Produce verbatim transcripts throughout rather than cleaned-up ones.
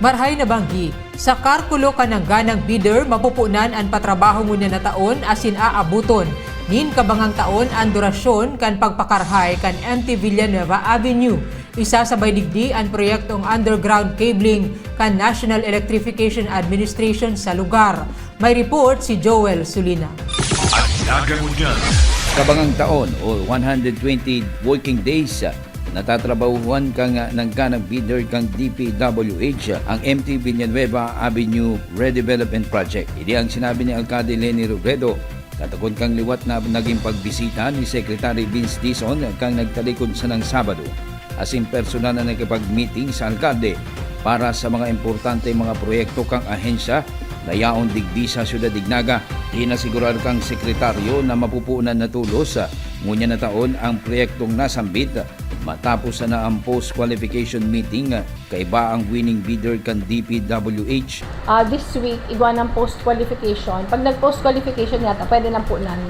Marhay na banggi, sa karkulo kan nangganang bidder, mapupunan an patrabaho ngunyan na taon asin aaboton nin kabangang taon an durasyon kan pagpakarhay kan M T Villanueva Avenue. Isasabay digdi an proyektong underground cabling kan National Electrification Administration sa lugar. May report si Joel Sulina. At nagangunyan. Kabangang taon o one hundred twenty working days, natatrabahuhan kan nangganang bidder kan D P W H ang M T Villanueva Avenue Redevelopment Project. Ini ang sinabi ni Alcalde Leni Robredo, katakon kan liwat na naging pagbisita ni Secretary Vince Dizon kan nagtalikod sanang Sabado, asin personal na nakipag-meeting sa alkalde para sa mga importante mga proyekto kan ahensya na yaon digdi sa Syudad Dignaga. Inasigurar kan sekretaryo na mapupunan na tolos ngunyan na taon ang proyektong nasambit matapos sana ang post-qualification meeting kaiba ang winning bidder kan D P W H. Ah, this week, igwa ng post-qualification. Pag nag-post-qualification yata, pwede nang punan.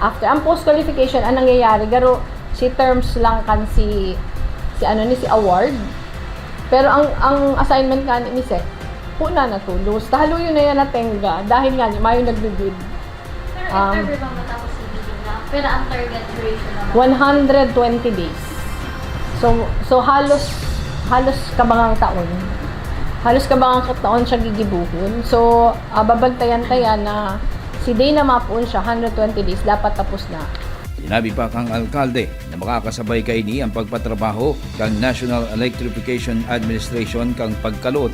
After, ang post-qualification, ang nangyayari, garo, si terms lang kan si, si ano ni, si award. Pero ang, ang assignment nga ni Sec, puna na tulos. Tahaluyo na yan natenga dahil nga ni mayo nagbibid. Pero um, if ever bang matapos si bidding na, pero ang target duration naman? one hundred twenty days. So, so halos, halos kabangang taon. Halos kabangang taon siya gigibuhon. So, uh, babantayan tayan na si day na mapuon siya, one hundred twenty days, dapat tapos na. Sinabi pa kang alkalde na makakasabay kaini ang pagpatrabaho kang National Electrification Administration kang pagkalot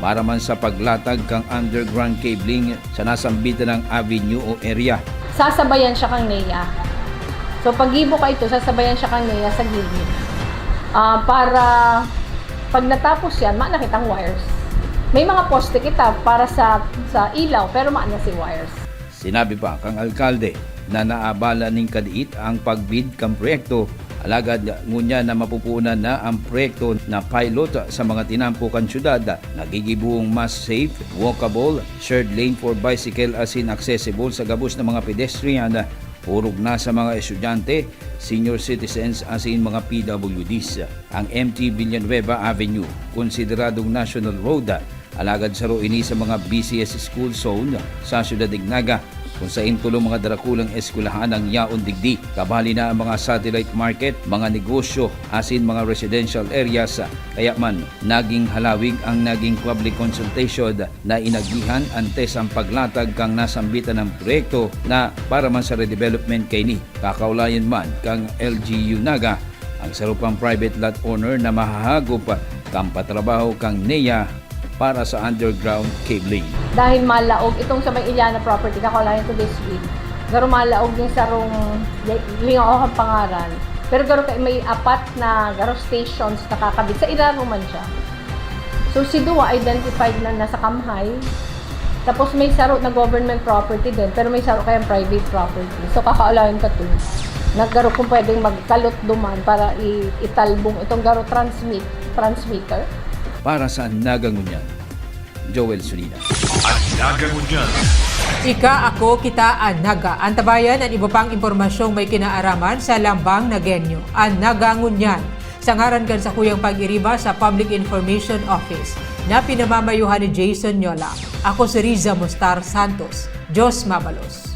para man sa paglatag kang underground cabling sa nasambitan ng avenue o area. Sasabayan siya kang NEA. So paggibo ka ito, sasabayan siya kang NEA sa gilid. Uh, para pag natapos yan, maana kitang wires. May mga poste kita para sa sa ilaw, pero maana si wires. Sinabi pa kang alkalde na naabala ning kadiit ang pagbid kan proyekto, alagad ngunyan na mapupunan na ang proyekto na pilot sa mga tinampo kan syudad na gigibuhong mas safe, walkable, shared lane for bicycle asin accessible sa gabos na mga pedestrian, orog na sa mga estudyante, senior citizens asin mga P W Ds. Ang M T Villanueva Avenue, konsideradong National Road, alagad saro ini sa mga busiest school zone sa Syudad Dignaga, kung sain tolong mga darakulang eskwelahan ang yaon digdi. Kabali na ang mga satellite market, mga negosyo, asin mga residential areas. Kaya man, naging halawig ang naging public consultation na inagihan antes ang paglatag kang nasambitan ng proyekto na para man sa redevelopment kaini. Kakaulayan man kang L G U Naga ang saro pang private lot owner na mahahagop kan patrabaho kang NEA para sa underground cabling. Dahil malaog itong sa may Iliana property, kakulayan ko this week. Garo malaog yung sarong, lingaw ang pangaran. Pero garo kay may apat na garo stations na kakabit. Sa Iraro man siya. So si Dua identified na nasa Kamhay. Tapos may saro na government property din, pero may saro kayang private property. So kakaulayan ka to. Naggaro kung pwedeng magkalot duman para i- italbong itong garo transmit, transmitter. Para sa Nagangunyan, Joel Solina. At Nagangunyan. Ika, ako, kita, an Naga. Antabayan an iba pang impormasyong may kinaaraman sa Lambang Nagenyo. An Nagangunyan. Sa ngaran kan sakuyang pag-iriba sa Public Information Office, na pinamamayohan ni Jason Nyola, ako si Riza Mostar Santos. Diyos mabalos.